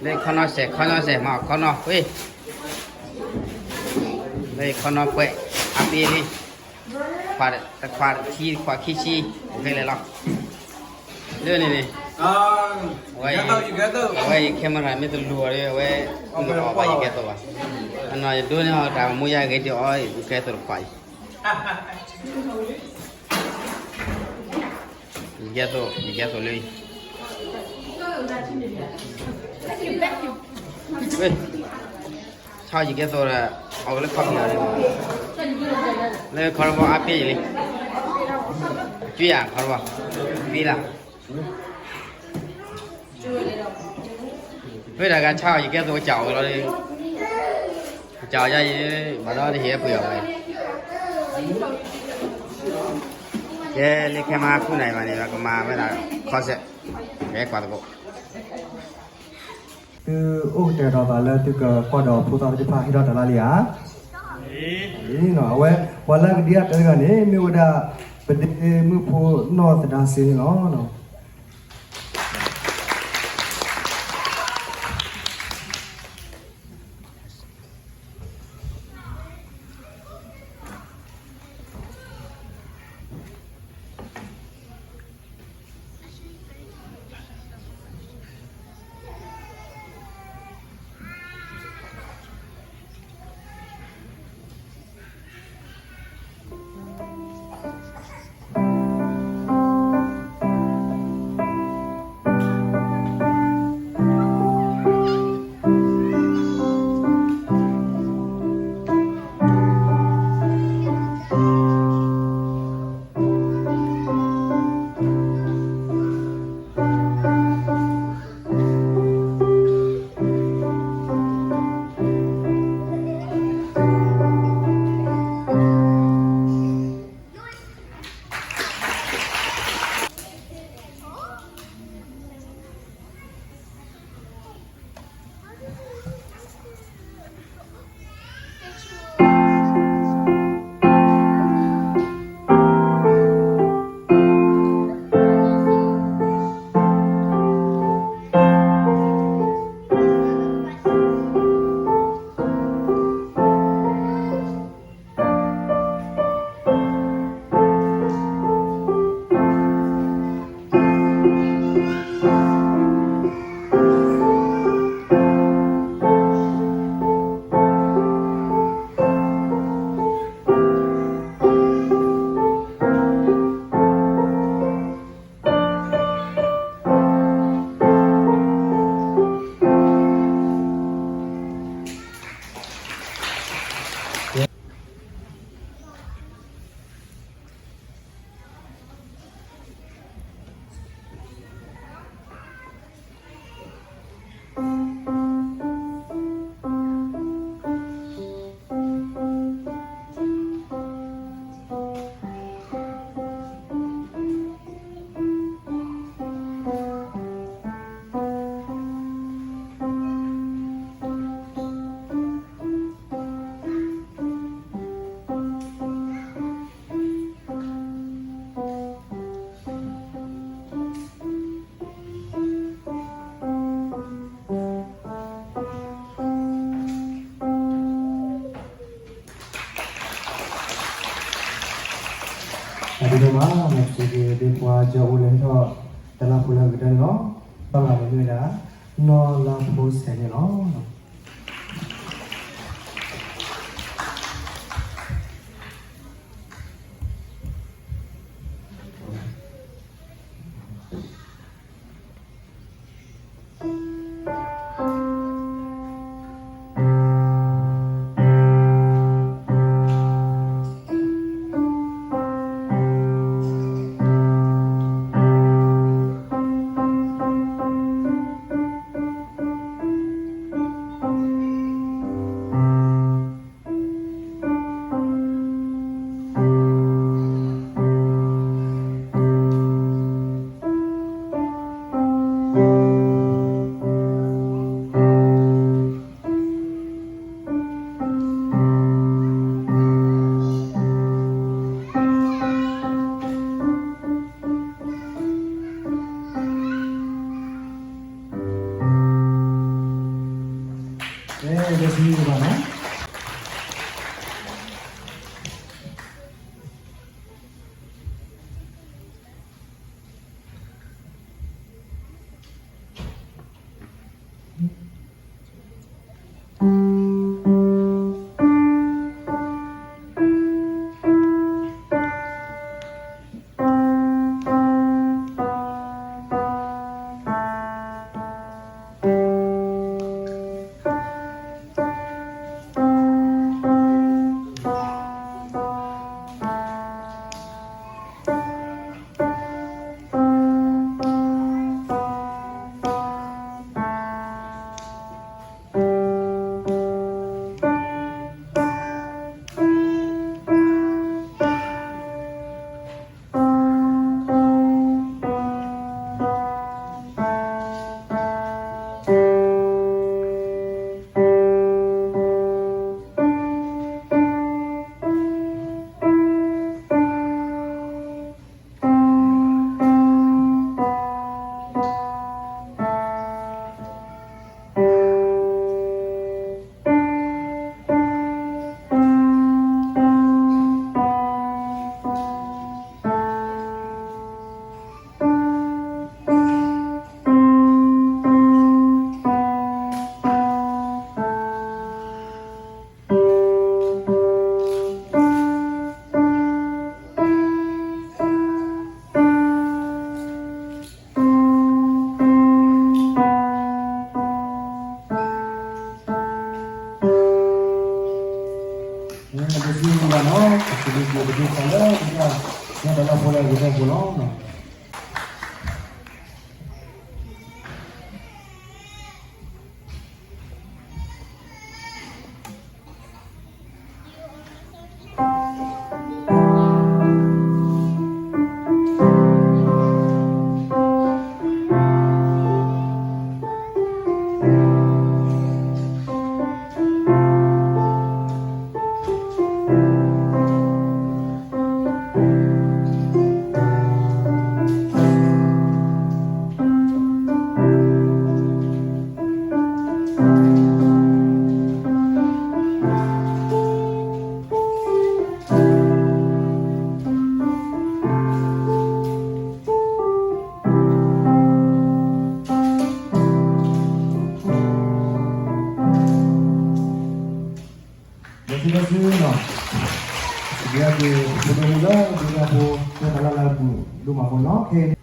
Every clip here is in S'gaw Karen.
လၢခီနီၢ်စဲး ခီနီၢ်စဲး မၤအီၤခီနီၢ်ဝဲ, လၢခီနီၢ်ပှဲၤ အပ့ၤလံ, တခွးတခံ တခွးခံဆံ အိၣ်ခဲလၢာ်လီၤ. လၢန့ၣ်န့ၣ်, အဝဲ အဝဲယ camera မ့ၢ်တလူၤအီၤဒီး အဝဲ အီၣ်ဘၣ်ယကဲသိးဘၣ်. အနီၢ်ယဒိးန့ၢ်အီၤ တၢ်မိၢ်ယါဂ့ၤဒုးအီၣ် ယကဲသိးတခွးအံၤ ယကဲသိး ယကဲသိးလၢ ဝဲ ဆီယကဲသိးဒီး အီၣ်လၢခီပညီန့ၣ်, လၢခီတဘီအါပ့ၢ်ယလံ, အကၠွံယၤခီတဘီ, သံလၢ ဖဲတၢ်ဂၤဆါအီၤ ယကဲသိးကစၢ်အီၣ်လီၤ, ကစၢ်အီၣ်ယၤအံၤ ဘၣ်ဒီးတဟ့ၣ်အပှ့ၤအီၤဝဲ, ကဲလၢခဲမဟါဃုနၣ်ရံၣ်ဘၣ်န့ၣ် ပကမၤဝဲဒၣ် concert, ကဲကွၢ်သကိး သုအိၣ်ကတဲာ်ကတီၤသးလၢသုကကွၢ်ဒီးဖိသၣ်သ့ၣ်တဖၣ်ဟ့ၣ်ထီၣ်တၢ်လၢလံဧါ. အဝဲ ပှၤလၢကဒံအါတဲတဂၤန့ၣ် မ့ၢ်ဝဲဒၣ် ပဒ့မုၣ်ဖိနီၢ်သဒါစ့န့ၣ်လီၤ.တၢ်ဒ်န့ၣ်မး စံးက့ၤဒ်ပှၤကၠီအိၣ်လၢဟဲထီၣ် တၢ်လၢဖိလၢအဂ့ၤတၢ်န့ၣ်လီၤ. ဘၣ်မၤန့ၣ်မ့ၢ်ဝဲဒၣ် နီၢ်လါဖိဆဲးန့ၣ်လီၤ. မ့ၢ်ဘၣ်နီၤ ပစံးဘၣ်နီၤ ပစံးဘျုးက့ၤပဒိၣ်ခွါလၢ ပတၢ် ညၣ်တၢ်လၢဖိလၢအဂ့ၤတၢ်ဖိလီၤ. ဒီးသုဒီးသုနီၤ, ပစံးဘျုးက့ၤပဒိၣ်မုၣ်လၢဒုးတၢ်ဖိ တၢ်တလၢ်လၢပူၤဒိၣ်မးဖိနီၤ, ခဲ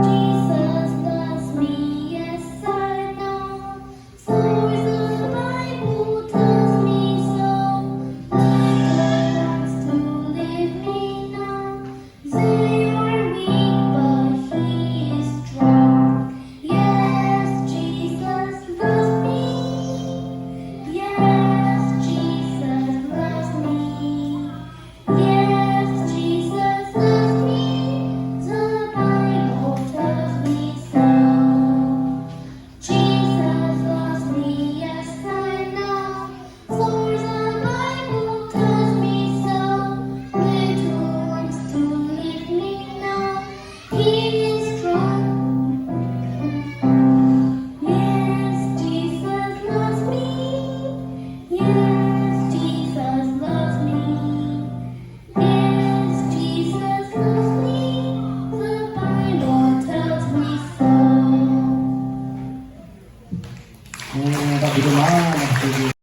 Jesus loves me, yes, I know. For the Bible tells me so. Little ones to leave me now. They are weak, but he is strong. Yes, Jesus loves me. Yes, Jesus loves me. Yes, Jesus loves me, the Bible tells me so. Jesus loves me, yes, I know, for the Bible tells me so. Little ones to leave me now, he is strong. Yes, Jesus loves me. Yes, Jesus loves me. Yes, Jesus loves me. The Bible tells me so. တၢ်ဘျုးဒိၣ်မး, တၢ်ဘျုး